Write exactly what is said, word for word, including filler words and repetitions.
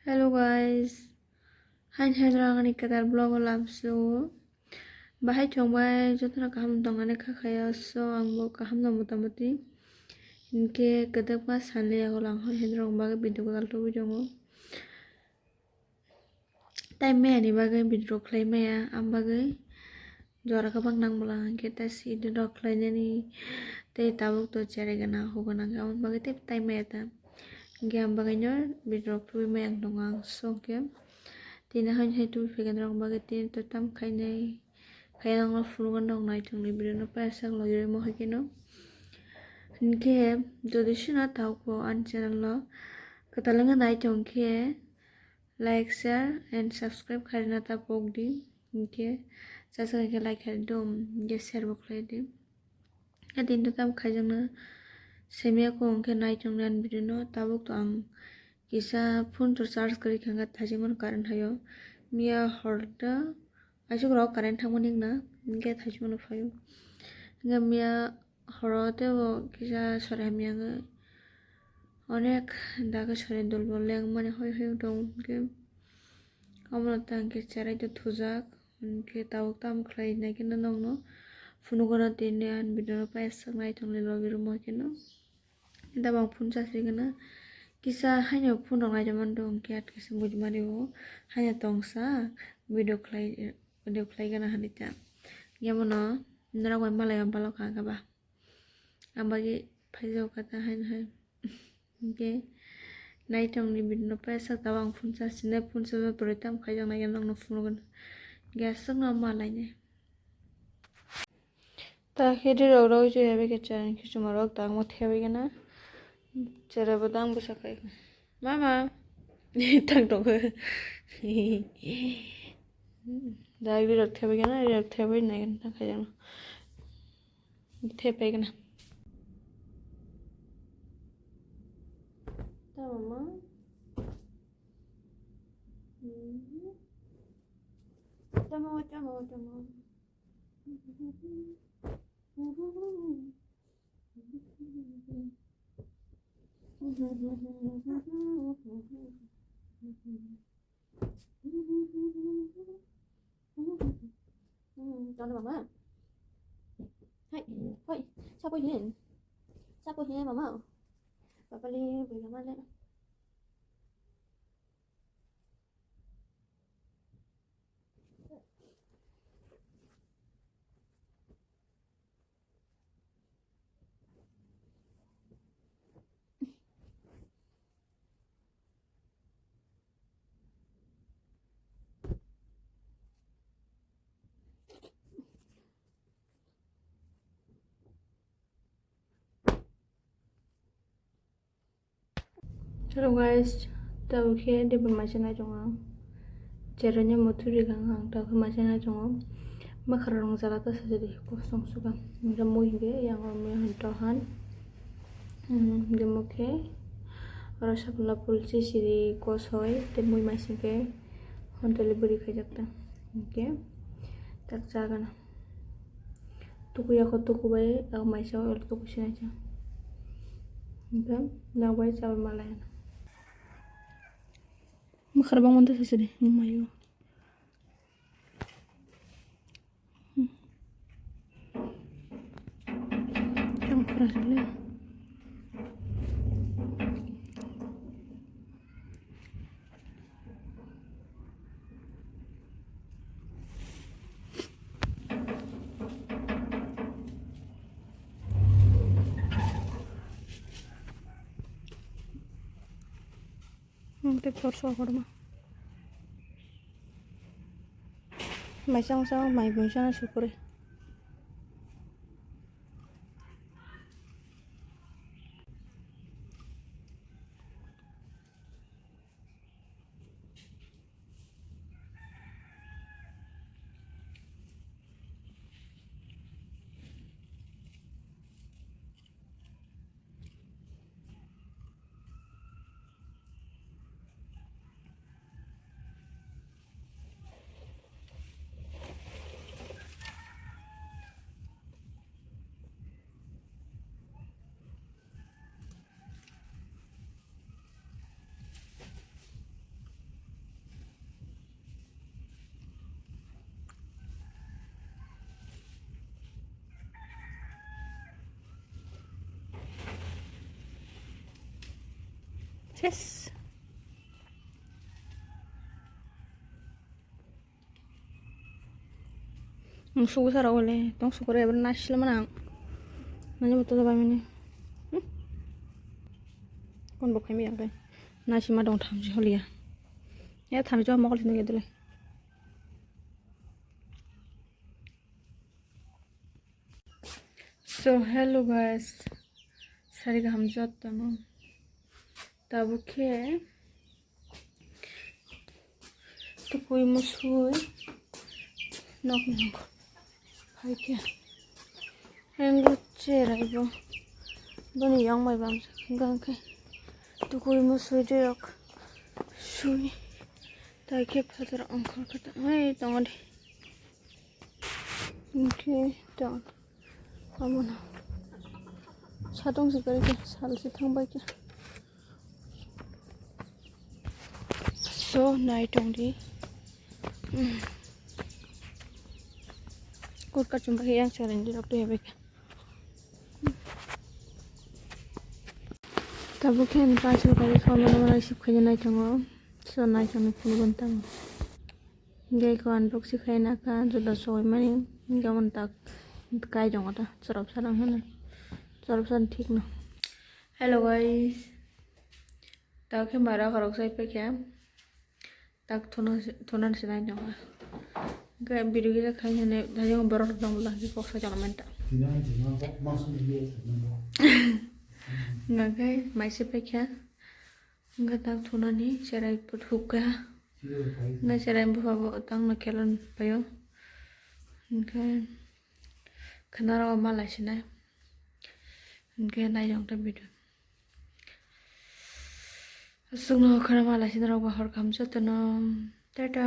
Hello guys, hain hain rang ani kwtal vlog o labsu. Bahai chwng bai jotono kaham tongani kha khaya, so ang bo kaham no mota moti. Hinkhe kwdwkma sanle yago lang hoi hain rang bagwi video kwtal tubui tongo. Tai maya ni bagwi video khlai maya, ang bagwi jora kwbang nang bwla hinkhe tai si edit rok khlai nani tei tabuk to cherai gana huk gana hinkhe aboni bagwi tei tai maya ta. Hinkhe ang bagwi no video rok tubui maya ang tongo ang so hinkhe tini hain hai tubui phaikhe norok bagwi tini to tam khainai. Khe ang no phunukgo norok naithokni video no paisa logi rwimo hai kheno. Hinkhe jodi sino tabuk bo ani channel o kwtal wngwi naithok khe like, share and subscribe khairina ta pokdi. Hinkhe chasakhe like khaidi, hinkhe share bo khlaidi. Adinto tam khaijakna semiya kho hinkhe naithokni ani video no tabuk to ang kisa phone to charge kwrwi kha hinkhe thaichukmano current haio. Miya hor ta aswk rok current thangmani wngna hinkhe thaichukmano phaio. Hinkhe miya horo teibo kisa sori hamya wngwi onek dagi sori dol bo lengmani hoi hoi wng tongo hinkhe omono ta hinkhe cherai to thujak hinkhe tabuk tamo khlai nai kheno nokno phunukgo na tini ani video no paisa naithokni logi rwma kheno. Tabang phone charge rwgwna kisa haino phone rok naitongmani do hinkhe at kisa buji mani o haino tongsa video khlai video khlai gana hinwi ta. Yamono norok bai malai o balok kha khe ba. Ang bagwi phaijago kha ta haino hai. Hinkhe naithokni video no paisa tabang phone charge sinai phone charge no torwi tamo khaijaknai khe nokno phunukgo. Gas swkno malainai. Ta khe ri rok rw je ebe khe chwrai khe chuma rok tangma thebai gana. Chwrai bo dang bwsa khai. Mama. Tang tong khe. Da ri rok thebai gana, ri rok thebai nai gana khai jana. Thebai gana. Ta mama. Tamo, tamo, tamo. Tong mama. Hai, hoi, sapoi hin. Sapoi hin mama. Papali, bui mama le. Hello guys, tabuk khe debon maisa nai tongo ang. Cheroni mothu rigang ang tabuk khe maisa nai tongo. Makharang jala ta sajadi kosong suka. Hingke mui hingke yang o mui han to han. Hmm, hingke mokhe oro sakula pulchi siri kosoi te mui maising khe hontele bwrwi khaijak ta. Hingke tak chagana. Tukuya kho tuku bai, ako maisa oro tuku sinai cha. Hingke, nok bai chabai malai. Makhar bang manta sasadi, mayo. Yang khura sile. Ang tei porso korma. Mai chang chang mai bung chana sukuri. Yes. Ang sugu sara wale, tong sukore abra naisila mana ang. Nanya betul ba mini. Hmm. Kon bo khaimi ang kai. Naisima dong thamsi holiya. Ya thamsi mokol sini gedele. So hello guys, sari kaham jotono. Tabuk khe tukui musui nok nok hai khe engo cherai bo boni yang mai bam gang khe tukui musui de yok sui tai khe phatar ongkhor khe hai tongo de. Hwnkhe tong omono satong se kwrwi khe sal se thangbai khe. So nai tong di. Kurka chumba khe yang chwrai di rok twi bai khe. Tabuk khe ani kaisa kaisa somono rai sip khaina nai tongo. So nai tongni phunukgo tamo. Hinkhe eko unboxing khaina kha juda sogwi mani hinkhe omono tak kai tongo ta chwrapsa rang hwnwi chwrapsa thik no. Hello guys, tak khe mara khorok sai paikha tak thuna thuna se nai tongo. Hinkhe video kisa khai hwnwi thajak borok rok tong bwla hinkhe kok sai tongmani ta. Hinkhe mai se paikha. Hinkhe tak thunani cherai hukha. Hinkhe cherai bupha bo tangno khelon phaio. Hinkhe khwnaro ma laisinai. Hinkhe naiyong ta video. Aswkno khwna ma laisinai rok ba hor kaham jotono. Tata.